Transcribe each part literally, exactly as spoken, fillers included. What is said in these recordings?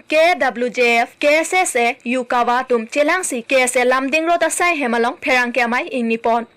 K W J F, K S S A, Yukawa atum chelangsi K S A Lumding Road asai hem along pherangke amei ingni pon.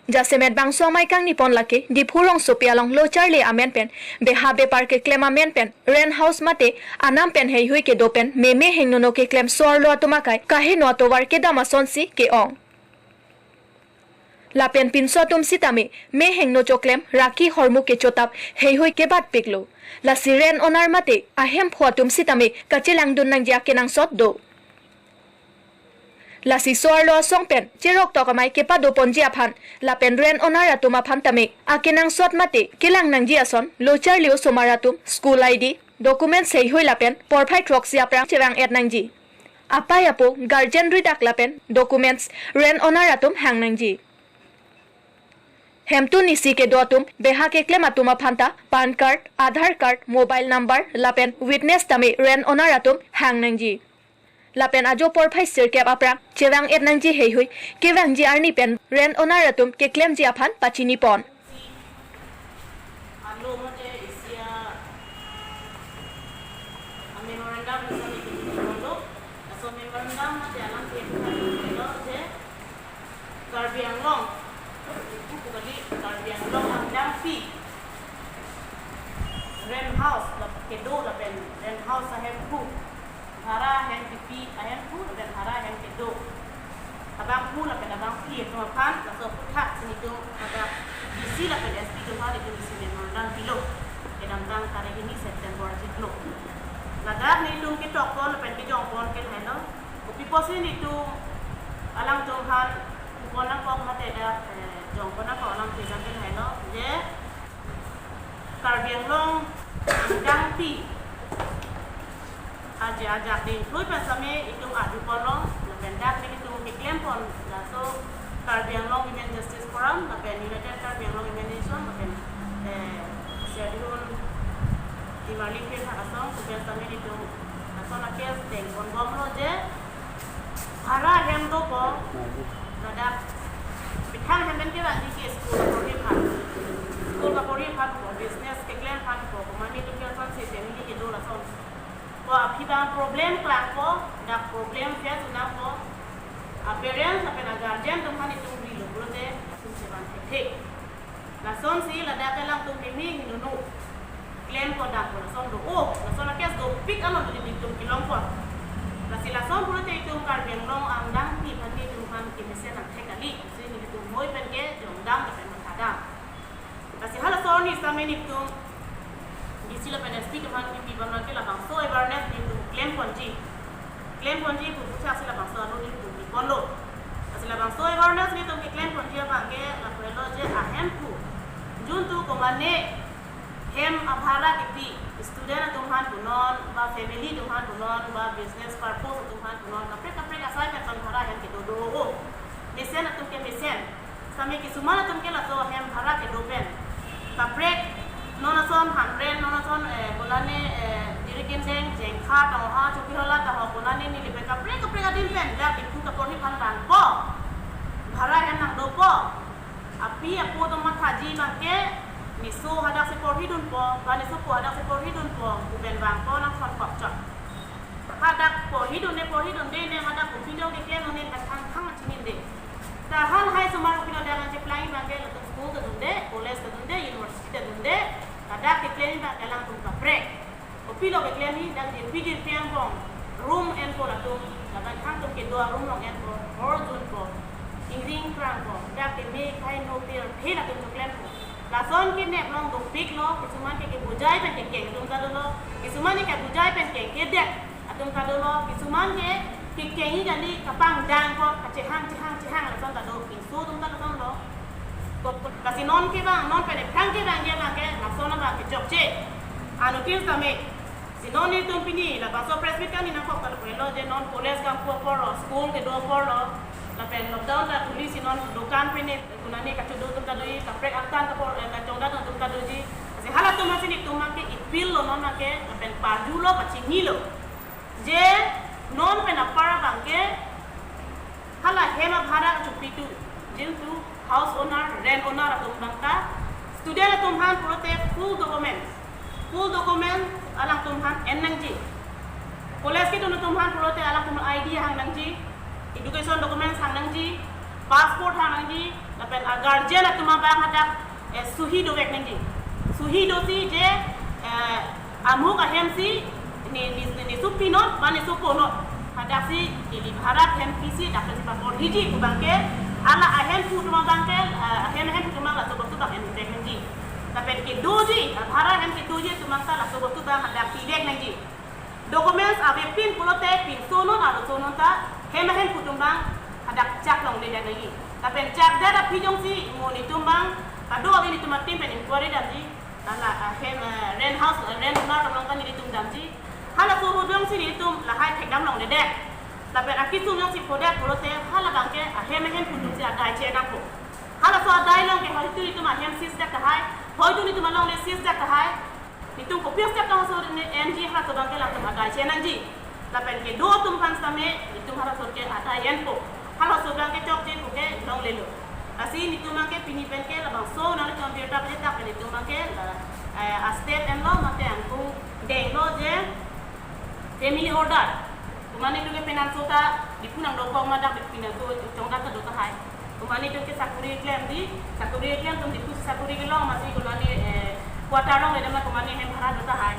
Jasemet bangso amei kangni pon lake Diphu rongsopi along lo charli amen pen, beha bepar keklem amen pen, rent house mate anam pen heihui kedo pen, meme hingnono keklem so-arlo atum akai kaheno atovar kedam asonsi ke-ong. Lapen pinso atum sitame me hingno choklem raki hormu kechotap heihui kebatpiklo. Lasi rent owner mate ahemphu atum sitame kachelangdun nangji akenangsot do. Lasi so-arlo asong pen cheroktok amei kepado ponji aphan lapen rent owner atum aphan tame akenangsot mate kelang nangji ason lo charli osomar atum school I D, documents heihui lapen porphai throksi aphrang chevang-et nangji. Apei apo, guardian ridak lapen documents rent owner atum hang nangji. Hemtun isi kedo atum beha keklem atum aphan ta PAN card, Aadhaar card, mobile number lapen witness tame rent owner atum hang nangji. Lapen ajo porphai sirkep aphrang chevang-et nangji heihui kevangji arni pen rent owner atum keklemji aphan pachini pon. Alo mate isi a, a memorandum isi ni pini pon lo. Laso memorandum mate alam ke lo je Karbi Anglong, ipu pu kali, Karbi Anglong angdengpi rent house la kedo lapen rent house ahemphu, bhara ahem kepi ahemphu lapen bhara ahem kedo abangphu lapen abangpi atum aphan laso aphuthak si nelitum hadak D C lapen S P atum aphan nelitum isi memorandum pilo. Kedamtang tarik hini September chiklo. Ladak nelitum ketok pon lapen kejong pon ke lahelo. Kopi pusi nelitum alangtum aphan pon nangkok mate dak, eh, jong pon nangkok alangtum ke lahelo. Je Karbi Anglong angdengpi aje ajak ding thui pen sitame itum arju pon long, lapen dak nelitum keklem pon laso Karbi Anglong Women Justice Forum, lapen United Karbi Anglong Women Nation, lapen, eh, Serdihun Imarli Phir Thak Asong, lapen sitame nelitum lason a-case deng pon bomlo je bhara ahem dopo, ladak methang ahem pen kevangji ke school kaporhi aphan, school kaporhi aphan po, business keklem aphan po, komat nelitum ke lasonsi family kedo lason. Ko aphi abang problem klangpo, dak problem face unangpo. A-parents lapen a-guardian atum aphan itum rilo pulote itum chevan thekthe. Lasonsi ladak alangtum meme hingnono klem ko dam ko lason do. Oh, lason a-case dopik along nelitum kelong pon. Lasi lason pulote itum Karbi Anglong angdengpi aphan nelitum aphan kemesen nangthek kali. Si nelitum moi pen kejong dam lapen mathadam. Lasi halaso arni sitame nelitum D C lapen S P atum aphan kipi abang ke labangso awareness nelitum klem ponji. Klem ponji pu aphuthak si labangso alo nelitum pi ponlo. Lasi labangso awareness nelitum keklem ponji abang ke lapu lo je ahemphu juntu komane hem abhara kepi, student atum aphan punon, ba family atum aphan punon, ba business purpose atum aphan punon, kaprek kaprek asai pen bhara ahem kedo do ho. Mesen atum ke mesen. Sitame kisuman atum ke laso hem bhara kedo pen kaprek, non ason hundred, non ason, eh, kolane, eh, jirikin deng, jengkha, tangha, chokihola, tangha, kolane neli pen kaprek kaprek adim pen, dak itum kaporhi aphan vangpo. Bhara hem nangdopo. Api apo atum mathaji abang ke, neso hadak si porhidunpo, ba nesopo hadak si porhidunpo, pu pen vangpo nangkok chot. Hadak porhidunde, porhidunde ne, hadak kopi do keklem un-e, dak thang thang chinine. Ta halahai osomar kopi do dak nangcheplang abang ke, latum school ta dunde, college ta dunde, university ta dunde, hadak keklem abang ke alangtum kaprek. Kopilo keklem he, dak jirpi jirpi angbong room enpo latum, ladak thang atum kedo a-room along enpo, hor junpo, ingring krangpo, dak keme kai no tir phe latum choklempo. Lason kenep along dopiklo, kisuman ke kebujai pen kekeng atum ta dolo, kisuman ke kebujai pen kekeng kedet atum ta dolo, kisuman ke kekeng he kali kapangdang ko, kachehang chehang chehang lason ta do, pinso atum ta lasonlo. Lasi non ke abang, non pen ephrang ke abang ke abang ke, lason abang ke chokche. Anuttin sitame, si non nelitum pini labangso press meet kangni nangkok ta lapu lo je non college kamphu aporlo, school kedo aporlo, lapen lockdown ta khuli si non dukan pene, konane kachodo atum ta do, kaprek angtan kapor, eh, kachongdat atum ta doji. Lasi halatum aphansi nelitum abang ke appeal lo non abang ke, lapen parjulo, pachinilo. Je non pen apar abang ke hala hem abhara chopitu, jintu house owner, rent owner atum abang ta student atum aphan pulote full document, full document alangtum aphan en nangji. College kedun atum aphan pulote alangtum I D hang nangji, education documents hang nangji, passport hang nangji, lapen a guardian atum abang hadak, eh, sohi dovek nangji. Sohi dosi je, eh, amahang ahem si ne, ne, ne sopi non, ba ne sopo non. Hadak si neli bhara hem pisi dak si pakorhiji pu abangke, hala ahemphu atum abangke, eh, ahem ahemphu atum abang laso bostu abang en dovek nangji. Lapen kedoji, bhara hem kedoji atum abang ta laso bostu abang hadak pivek nangji. Documents avepin pulote pinso non arloso non ta hem ahemphu atum abang hadak chak longledet nangji. Lapen chak det aphi jongsi mo nelitum abang, kado-kave nelitum ateam pen inquiry damji, hala ahem, eh, rent house, eh, rent owner along ta nelitum damji. Halaso ahut jongsi nelitum lahai thekdam longledet, lapen akesung jongsi phodet pulote hala abangke ahem ahemphu atum si adai che nangpo. Halaso adai along ke hoitu nelitum ahem seize det tahai, hoitu nelitum alongle seize det tahai. Nelitum kopi step tangso ne enji halaso abangke latum adai che nangji. Lapen kedo atum aphan sitame nelitum halaso ke adai enpo. Halaso abangke chokche puke longlelo. Lasi nelitum abangke pini penke labangso nanglitum birta pajirta pen nelitum abangke la, eh, a step enlo mate angkung denglo je family hoarder. Komane itum ke penang so ta Diphu nangdokok ma dak Diphu nang so chongdat ta do tahai. Komane itum ke sakori klemdi, sakori klem atum Diphu si sakori kelong masi komane, eh, quarter longledam ma komane hem bhara do tahai.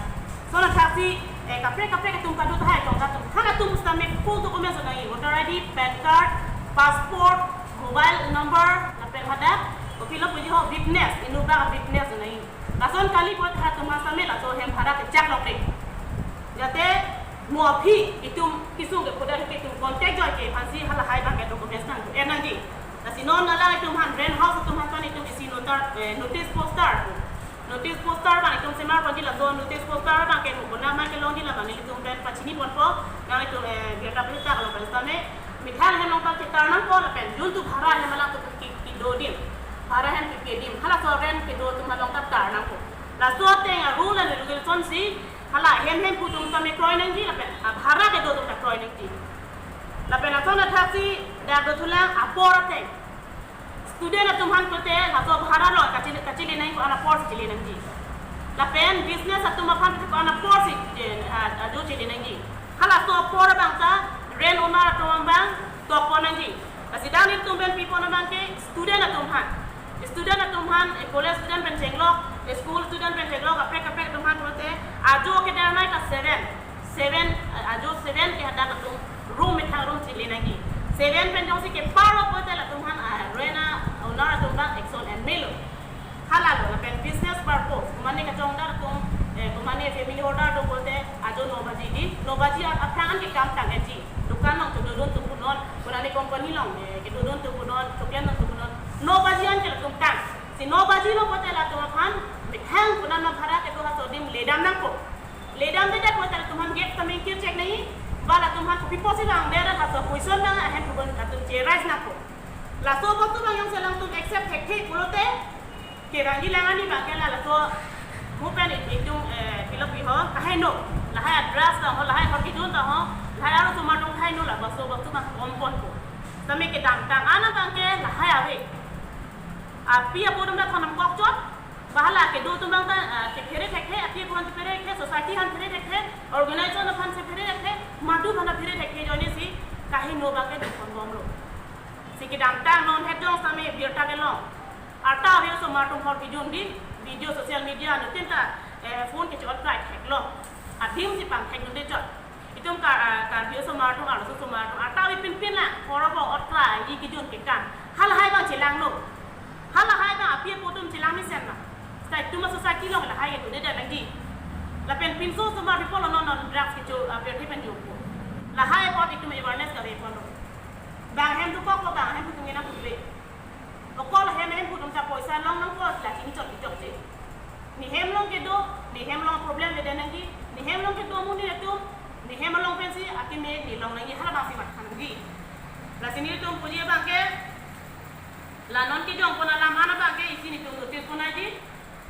Lason athaksi, eh, kaprek kaprek atum kado tahai chongdat atum. Than atum sitame full documents do nangji, voter I D, PAN card, passport, mobile number, lapen hadak, kopilo puji ho witness, inut abang witness do nangji. Lason kali pulote than atum aphan sitame laso hem bhara kechak lokre. Jate mo aphi itum kesung ke phodet ke itum contact joike aphansi halahai abangke documents nang en nangji. Lasi non alanglitum aphan rent house atum aphan itum isi notar, eh, notice poster. Notice poster abang itum semar ponji, laso notice poster abangke mo konat ma kelongji labang nelitum pen pachini ponpo. Nanglitum, eh, birta pajirta along pen sitame methang hem along ta chetar nangpo lapen juntu bhara hem along ta ke, kedo adim, bhara hem kepi adim, halaso rent kedo atum along ta tar nangpo. Laso ateng a rule and regulation si hala hem ahemphu atum sitame kroi nangji lapen a bhara kedo atum ta kroi nangji. Lapen lason athaksi dak dothulang apor ateng. Student atum aphan pulote laso bhara lo kachele, kachele nangji, ko-an apor si chele nangji. Lapen business atum aphan pulote ko-an apor si, eh, a, ajo chele nangji. Halaso apor abang ta rent owner atum abang tokpon nangji. Lasi dak nelitum pen pipon abangke student atum aphan. Student atum aphan, eh, college student pen chenglok, eh, school student pen chenglok, kaprek kaprek atum aphan pulote ajo kedarnai ta seven. Seven, eh, ajo seven ke hadak atum room methang room chele nangji. Seven pen jongsi kepar lo pulote latum aphan, ah, rent a owner atum abang action enmelo. Halalo lapen business purpose, komane kachongdat atum, eh, komane family hoarder atum pulote ajo no baji di, no baji an aphrang an ke kam tang enji. Dukan along kedodun atum punon, konane company along, eh, kedodun atum punon, choklen atum punon, no baji an ke latum tang. Si no baji lo pulote latum aphan methang konat ma bhara kedo halaso adim ledam nangpo. Ledamdedet pulote latum aphan gate sitame kirchek nangji, ba latum aphan kopi pusi langdetdet halaso question abang ahemphu atum che-raise nangpo. Laso bostu abang jongsi alangtum accept thekthe pulote, kerangji lang ani abangke la laso mo pen itum, eh, pilok piho, lahai no, lahai a-drugs ta ho, lahai ahorkejun ta ho, lahai arlosomar atum lahai no, laso bostu abang komponpo. Sitame kedamtang an abangke lahai ave. Api apo atum ta thon nangkokchot, ba hala kedo atum abang ta, ah, kephere thekthe, api apo aphan kephere thekthe, society aphan phere thekthe, organization aphan si phere thekthe, madu aphan phere thekthe ajoine si kaheno abangke dukon bomlo. Si kedamtang non het jong sitame birta kelong. Arta ave osomar atum ahorkejun di, video social media anuttin ta, eh, phone kecho-ot krai theklo. Adim si pangthekdunde chot. Itum Kar-, ah, Karbi osomar atum, arloso osomar atum, arta ave pinpin lang, hor abo ot krai, i kejun kekan. Halahai abang chelanglo. Halahai abang api apo atum chelang mesen na. Sita itum a-society along lahai kedodedet nangji. Lapen pinso osomar pipolo non non drugs kecho, ah, pirthe pen jokpo. Lahai apot itum awareness kave ponlo. Bang ahem dokoklo, bang ahem putung ina putve. Okol hem ahemphu atum ta poisa long nangpo, la chini chot chokche. Ne hem along kedo, ne hem along problem ledet nangji, ne hem along kedo amonit atum, ne hem along pensi akeme ne long nangji, halabangsi matha nangji. Lasi nelitum puji abangke, la non kejongpon alam an abangke isi nelitum notice pon nangji,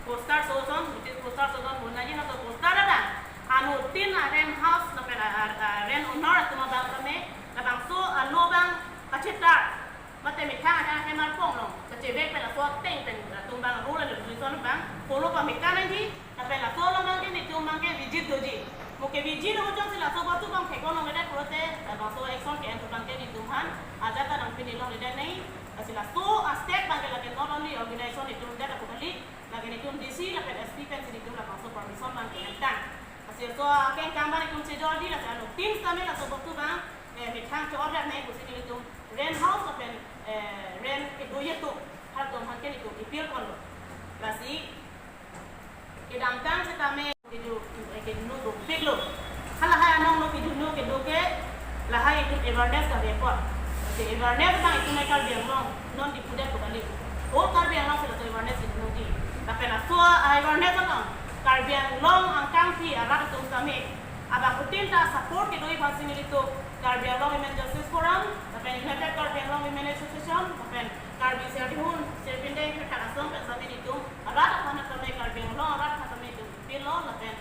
poster soson, notice poster soson pon nangji, laso poster abang anuttin a-rent house lapen a, a, a-rent owner atum abang tame, labangso a-law abang kachetar. Mate methang ahem arpong along kachevek pen laso ateng pen latum abang rule and regulation abang follow pame nangji, lapen laso along abangke nelitum abangke rigid doji. Mo K B G lo jongsi laso batu abang thekon longledet pulote, labangso action ke-en abang ke nelitum aphan ajat ta nangpini longledet nangji. Lasi laso a-step abang ke lake not only organization nelitum det ako kali, lake nelitum D C lapen S P pensi nelitum labangso permission abang ke-entang. Lasi laso akengkang abang nelitum chejorji, lasi anuttin sitame laso batu abang, eh, methang cho-order nangji pusi nelitum rent house lapen, eh, rent kedo atum, halatum aphan ke nelitum appeal ponlo. Lasi kedamtang sitame kedo, eh, kedunu dopiklo. Halahai anong lo kedunu kedo ke lahai itum awareness kave apot. Lasi awareness abang itum Karbi Anglong non Diphu det ako kali. O Karbi Anglong si laso awareness kedunji. Lapen laso awareness along Karbi Anglong angkangpi arat atum sitame abangphutin ta support kedoji aphansi nelitum Karbi Anglong Women Justice Forum, lapen United Karbi Anglong Women Association, lapen Karbi Serdihun, Serbindeng Kethak Asong pen sitame nelitum arat aphan sitame, Karbi Anglong arat aphan sitame nelitum appeal lo, lapen